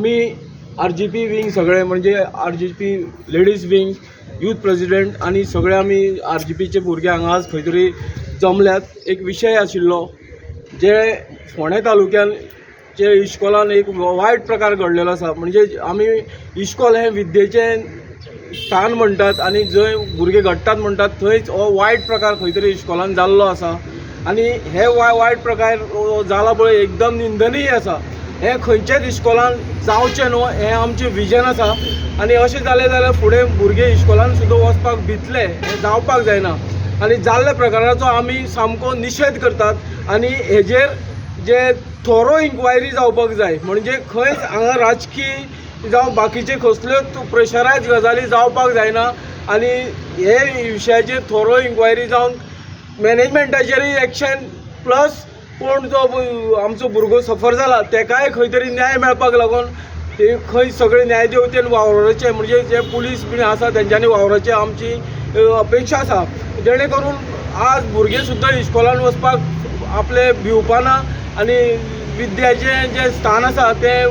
आमी RGP wing सगळे, म्हणजे RGP ladies wing, youth president आनी सगळे आमी आरजीपीचे भुरगे हांगा आज खंय तरी जमल्यात. एक विशय आशिल्लो जे फोंडें तालुक्यान जे इश्कोलान एक वायट प्रकार घडलेलो आसा. म्हणजे आमी इश्कोल हें विद्येचें स्थान म्हणटात आनी जंय भुरगे घडटात म्हणटात, थंयच हो वायट प्रकार खंय तरी इश्कोलान जाल्लो आसा. आनी हे वायट प्रकार जाला पळय, एकदम निंदनीय आसा. हें खंयच्याच इश्कोलान जावचें न्हू हें आमचें विजन आसा. आनी अशें जालें जाल्यार फुडें भुरगे इश्कोलान सुद्दां वचपाक भितले. हें जावपाक जायना आनी जाल्ल्या प्रकाराचो आमी सामको निशेध करतात. आनी हेजेर जे थोरो इन्क्वायरी जावपाक जाय, म्हणजे खंयच हांगा राजकीय जावं बाकीचे कसल्योच प्रेशरायज गजाली जावपाक जायना. आनी हे विशयाचेर थोरो इन्क्वायरी जावन मॅनेजमेंटाचेरूय एक्शन, प्लस कोण जो आमचो भुरगो सफर जाला तेकाय खंय तरी न्याय मेळपाक लागून ते खंय सगळे न्यायदेवतेन वावराचें, म्हणजे जे पुलीस बीन आसा तेंच्यांनी वावराचें आमची अपेक्षा आसा, जेणे करून आज भुरगे सुद्दां इश्कोलान वचपाक आपले भिवपाना आनी विद्याचें जें स्थान आसा तें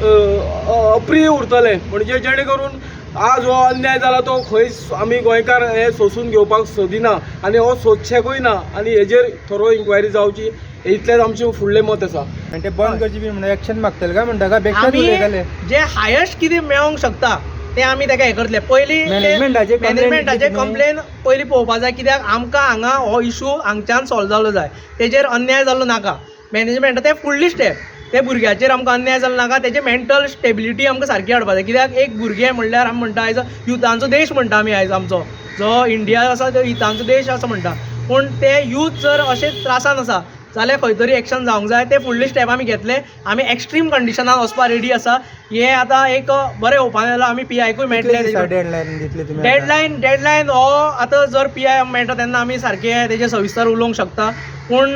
अप्रिय उरतलें. म्हणजे जेणे करून आज हो अन्याय जाला तो खंयच आमी गोंयकार हे सोंसून घेवपाक सोदिना आनी हो सोदचेकूय ना. आनी हेजेर थोरो इन्क्वायरी जावची, इतलेंच आमचें फुडलें मत आसा. आनी ते बंद करची बी म्हणून एक्शन मागतले काय म्हणटा काय बेश्टेच आमी उलयताले? जे हायस्ट कितें मेळोंक शकता तें आमी तेका हें करतले. पयलीं मॅनेजमेंटाचेर complaint मॅनेजमेंटाचे दिली तुमी? कंप्लेन पयलीं पळोवपा जाय, कित्याक आमकां हांगा हो इशू हांगच्यान सॉल्व जालो जाय. तेजेर अन्याय जाल्लो नाका. मॅनेजमेंट तें फुडली स्टेप. ते भुरग्याचेर आमकां अन्याय जाल्लो नाका. तेजे मेंटल स्टेबिलिटी आमकां सारकी हाडपा जाय, कित्याक एक भुरगें म्हणल्यार आमी म्हणटा आयज युथांचो देश म्हणटा. आमी आयज आमचो जो इंडिया आसा तो युथांचो देश आसा म्हणटा, पूण ते यूथ जर अशे त्रासान आसा जाल्यार खंय तरी एक्शन जावंक जाय. ते फुडले स्टेप आमी घेतले. आमी एक्स्ट्रीम कंडिशनान वचपाक रेडी आसा. हे आतां एक बरें येवपा जाल्यार आमी पीआयकूय मेळटले. डेडलायन दितले तुमी? डेडलायन, डेडलायन हो आतां जर पीआय मेळटा तेन्ना आमी सारकें तेजेर सविस्तर उलोवंक शकता. पूण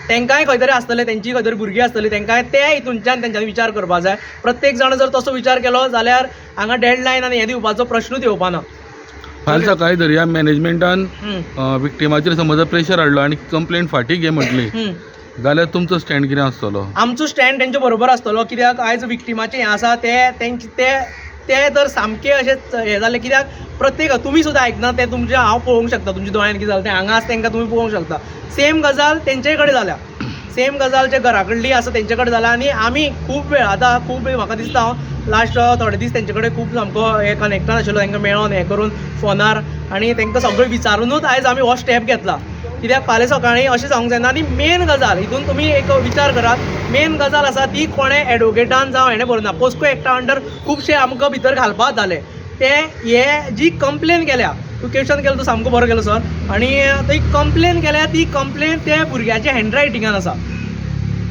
तेंकांय खंय तरी आसतलें, तेंची खंय तरी भुरगीं आसतलीं, तेंकांय ते हितूनच्यान तेंच्यांनी विचार करपा जाय. प्रत्येक जाण जर तसो विचार केलो जाल्यार हांगा डेडलायन आनी हें दिवपाचो प्रश्नूच येवपा ना. फाल्यां सकाळीं धरया मॅनेजमेंटान विक्टिमाचेर समज प्रेशर हाडलो आनी कंप्लेन फाटीं घे म्हटली जाल्यार तुमचो स्टँड कितें आसतलो? आमचो स्टँड तेंच्या बरोबर आसतलो, कित्याक आयज विक्टिमाचें हें आसा ते तेंचे ते ते तर सामके अशें हें जालें, कित्याक प्रत्येक तुमी सुद्दां आयकना तें तुमचें हांव पळोवंक शकता. तुमच्या दोळ्यान कितें जालें तें हांगा आसा तेंकां तुमी पळोवंक शकता. सेम गजाल तेंचे कडेन जाल्या, सेम गजाल जे घरा कडली आसा तेंचे कडेन जाल्या. आनी आमी खूब वेळ, आतां खूब वेळ म्हाका दिसता हांव लास्ट थोडे दीस तेंचे कडेन खूब सामको हे कनेक्टान आशिल्लो, तेंकां मेळोन हें करून फोनार आनी तेंकां सगळें विचारुनूच आयज आमी हो स्टेप घेतला, कित्याक फाल्यां सकाळीं अशें जावंक जायना. आनी मेन गजाल हितून तुमी एक विचार करात, मेन गजाल आसा ती कोणें एडवोकेटान जावं हेणें बरोवना. पोस्को एक्टा अंडर खुबशे आमकां भितर घालपाक जाले ते हे जी कंप्लेन केल्या. तूं क्वेश्चन केलो तो सामको बरो केलो सर. आनी ती कंप्लेन केल्या ती कंप्लेन त्या भुरग्याच्या हँड रायटिंगान आसा,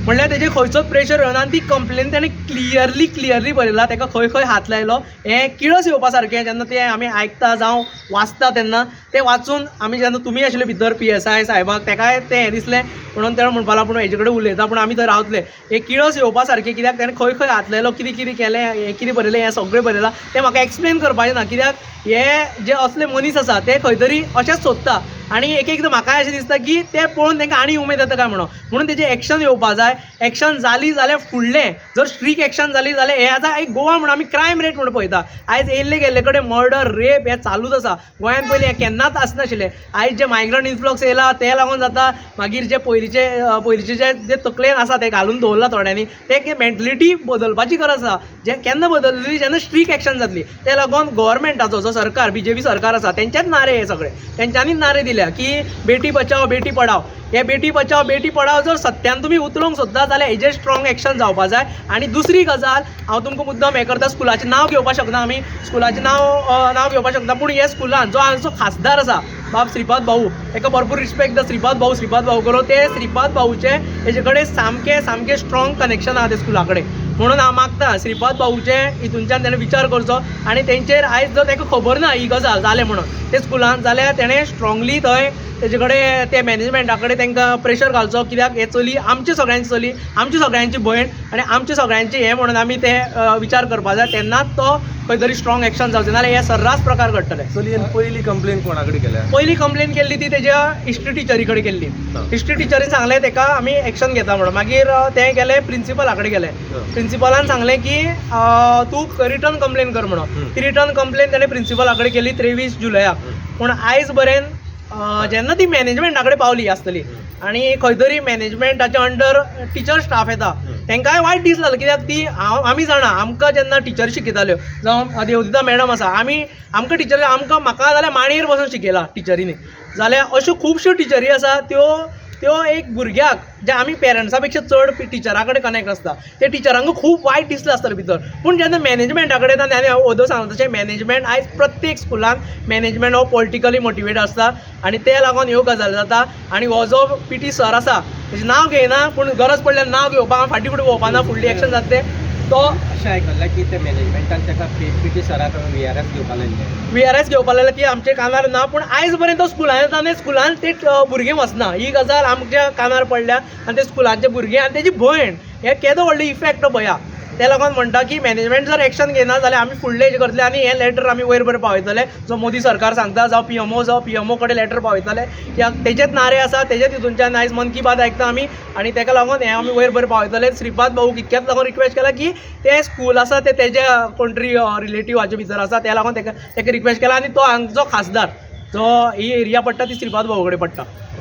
म्हणल्यार तेजेर खंयचोच प्रेशर येवना. आनी ती कंप्लेन तेणें क्लियरली क्लियरली बरयला, तेका खंय खंय हात लायलो. हें किळस येवपा सारकें जेन्ना तें आमी आयकता जावं वाचता तेन्ना. तें वाचून आमी जेन्ना तुमी आशिल्ले भितर पीएसआय साहेबाक तेकाय तें हें दिसलें म्हणून तेणें म्हणपा लागलो पूण हेजे कडेन उलयता पूण आमी थंय रावतले. हें किळस येवपा सारकें, कित्याक तेणें खंय खंय हात लायलो, कितें कितें केलें, हें कितें बरयलें, हें सगळें बरयलां. तें म्हाका एक्सप्लेन करपाचें ना, कित्याक हे जे असले मनीस आसा ते खंय तरी अशेंच सोदता. आनी एक एकदां म्हाकाय अशें दिसता की ते पळोवन तांकां आनी उमेद येता काय म्हणून. म्हणून तेजी एक्शन येवपा जाय. एक्शन जाली जाल्यार फुडलें जर स्ट्रीक एक्शन जाली जाल्यार हें आतां एक गोवा म्हणून आमी क्रायम रेट म्हणून पळयता. आयज येयल्ले गेल्ले कडेन मर्डर, रेप हें चालूच आसा. गोंयांत पयलीं हें केन्नाच आसनाशिल्लें. आयज जे मायग्रंट इन्फ्लक्स येयला ते लागून जाता. मागीर जे पयलींचे पयलींचे जे जे तकलेन आसा ते घालून दवरला थोड्यांनी, ते मेंटलिटी बदलपाची गरज आसा. जे केन्ना बदलतली? जेन्ना स्ट्रीक एक्शन जातली. ते लागून गव्हर्मेंटाचो जो सरकार, बीजेपी सरकार आसा, तेंचेच नारे हे सगळे, तेंच्यांनीच नारे दिल्या की बेटी बचाव बेटी पढाव. हे बेटी बचाव बेटी पढाव जर सत्यान तुमी उतरोवंक सोदता जाल्यार हेजेर स्ट्रॉंग एक्शन जावपा जाय. आनी दुसरी गजाल हांव तुमकां मुद्दम हें करता, स्कुलाचें नांव घेवपाक शकना आमी, स्कुलाचें नांव घेवपाक शकना, पूण हे स्कुलान जो आमचो खासदार आसा बाब श्रीपाद भाऊ, ताका भरपूर रिस्पेक्ट दा, श्रीपाद भाऊ, श्रीपाद भाऊ करून ते श्रीपाद भाऊचे हेजे कडेन सामकें सामकें स्ट्रॉंग कनेक्शन आहा ते स्कुला कडेन. म्हणून हांव मागता श्रीपाद भाऊचे हितूनच्यान तेणें विचार करचो आनी तेंचेर आयज जर ताका खबर ना ही गजाल जालें म्हणून ते स्कुलान, जाल्यार तेणें स्ट्रॉंगली थंय तेजे कडेन ते मॅनेजमेंटा कडेन तांकां प्रेशर घालचो, कित्याक हे चली आमची सगळ्यांची चली, आमची सगळ्यांची भयण आनी आमची सगळ्यांची हें म्हणून आमी ते विचार करपा जाय. तेन्नाच तो खंय तरी स्ट्रॉंग एक्शन जावचें, नाजाल्यार हे सर्रास प्रकार घडटले. चलयेन पयली कंप्लेन कोणा कडेन केल्या? पयली कंप्लेन केल्ली ती तेज्या हिस्ट्री टिचरी कडेन केल्ली. हिस्ट्री टिचरीन सांगलें तेका आमी एक्शन घेता म्हणून. मागीर ते गेले प्रिंसिपला कडेन गेले. प्रिंसिपलान सांगलें की तूं रिटर्न कंप्लेन कर म्हणून. ती रिटर्न कंप्लेन ताणें प्रिंसिपला कडेन केली 23 जुलयाक. पूण आयज पर्यंत जेन्ना ती मॅनेजमेंटा कडेन पावली आसतली आनी खंय तरी मॅनेजमेंटाच्या अंडर टिचर स्टाफ येता, तांकांय वायट दीस जालो, कित्याक ती हांव आमी जाणा, आमकां जेन्ना टिचर शिकयताल्यो, जावं देवदिता मॅडम आसा, आमी आमकां टिचरी आमकां म्हाका जाल्यार मांडयेर बसून शिकयला टिचरींनी. जाल्यार अश्यो खुबश्यो टिचरी आसा, त्यो त्यो एक भुरग्याक जे आमी पेरंट्सा पेक्षा चड टिचरा कडेन कनेक्ट आसता, ते टिचरांक खूब वायट दिसलें आसतलें भितर. पूण जेन्ना मॅनेजमेंटा कडेन येता आनी हांवें ओदोळ सांगलां तशें, मॅनेजमेंट आयज प्रत्येक स्कुलान मॅनेजमेंट हो पॉलिटिकली मोटिवेट आसता आनी ते लागून ह्यो गजाली जाता. आनी हो जो पीटी सर आसा, तेजें नांव घेयना, पूण गरज पडल्यार नांव घेवपाक हांव फाटीं फुडें भोंवपाना, फुडली एक्शन जाता तें तो अशें आयकल्लें की ते मॅनेजमेंटान ताका पीटी सराक व्हीआरएस घेवपा लायिल्लें. व्हीआरएस घेवपा लागले ती आमच्या कानार ना, पूण आयज पर्यंत तो स्कुलान येता आनी स्कुलान ते भुरगीं वचना, ही गजाल आमच्या कानार पडल्या. आनी ते स्कुलांचे भुरगे आनी तेजी भयण, हे केदो व्हडलो इफेक्ट पळया. ते लागून म्हणटा की मॅनेजमेंट जर एक्शन घेयना जाल्यार आमी फुडलें हेजें करतले आनी हें लेटर आमी वयर बरें पावयतले, जो मोदी सरकार सांगता, जावं पीएमओ, जावं पीएमओ कडेन लेटर पावयतले, कित्याक तेजेच नारे आसा, तेजेच हितूनच्यान आयज मन की बात आयकता आमी आनी तेका लागून हें आमी वयर बरें पावयतले. श्रीपाद भाऊक इतक्याच लागून रिक्वेस्ट केला की ते स्कूल आसा ते तेजे कोण तरी रिलेटिव्हाचे भितर आसा, ते लागून तेका तेका रिक्वेस्ट केला. आनी तो हांगचो खासदार, जो ही एरिया पडटा ती श्रीपाद भाऊ कडेन पडटा.